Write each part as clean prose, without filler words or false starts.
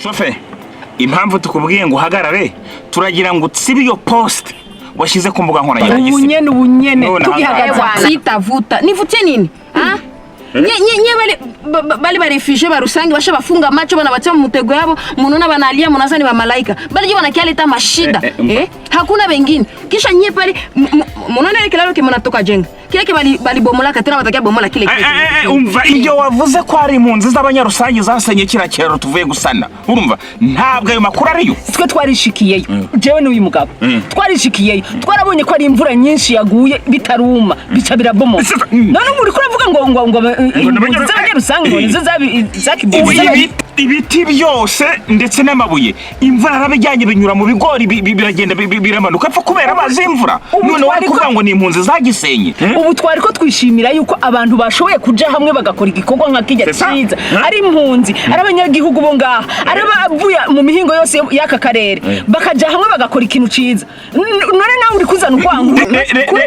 Sofe, impamvu tukubwiye ngo uhagarare, turagira ngo utsibe iyo post washyize ku mbuga nkoranyambaga. Ubunyene, ubunyene. None tugihagaze. ahangaha. Sitavuta. Nivutie nini? Ah? Nye bale bale ba réfugiés ba Rusange basha bafunga macho, banabatia mutego yabo, munaona banalia, munazani ba malaika. Bale je wanakialeta mashida. Eh, eh, umva. Eh? Hakuna wengine. Kisha nye pale munaona ile kilalo ke mnatoka jenga. Kile ke bali bali bomolaka tena batakia bomola kile Eh, kile. eh, eh, umva, ibyo wavuze ko ari impunzi z'Abanyarusange zasenye kiriya kiraro tuvuye gusana, urumva ntabwo ayo makuru ariyo. Twe twarishikiyeyo, jewe n'uyu mugabo twarishikiyeyo, twarabonye ko ari imvura nyinshi yaguye, bitaruma bica birabomoka. None ubu uriko uravuga ngo impunzi z'Abanyarusange ngo nizo Ubu zakibomoye. Ibiti byose ndetse n'amabuye imvura yarabijyanye, binyura mu bigori, biragenda, biramanuka apfa kubera amazi y'imvura. Ubu None wari kuvuga ngo ni impunzi zagisenye, eh? Ubu twari ko twishimira yuko abantu bashoboye kuja hamwe bagakora igikorwa nka kijya C'est ça. cyiza, Hein? ari impunzi, ari abanyagihugu bo ngaha, ari abavuye mu mihingo yose y'aka karere, bakaja hamwe bagakora ikintu ciza. None nawe uri kuzana urwango.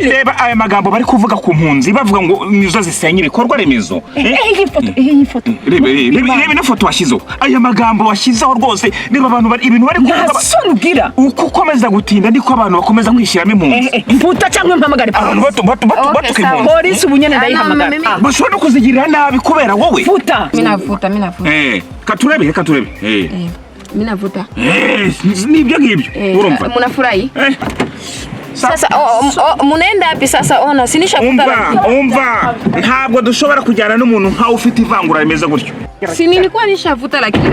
Reba aya magambo bari kuvuga ku mpunzi, bavuga ngo nizo zisenya ibikorwa remezo, eh? Eh, iyi foto, eh, iyi foto. Reba, reba, reba ino foto washyizeho, aya magambo washyizeho rwose. Reba abantu ibintu bari Nta kuvuga. soni ugira. Uko ukomeza gutinda niko abantu bakomeza kwishyiramo impunzi. Eh, eh, mputa cyangwa mpamagare Abantu polisi. Okay, batuka sawa. impunzi. Polisi ubu nyene Ah, ndayihamagara. no, mimi- Ah, Bashobora no kuzigirira nabi kubera wowe. Futa. Mimi navuta, mimi navuta. Eh, katurebe, reka turebe. Eh. Mimi navuta. Eh, nibyo ngibyo. Eh, Urumva. Munafurahi? Eh. Sasa oh, munaenda wapi sasa? Ona, sinishavuta. Umva, umva, ntabwo dushobora kujyana n'umuntu nkawe ufite ivangura rimeze gutyo. Si nilikuwa nishavuta lakini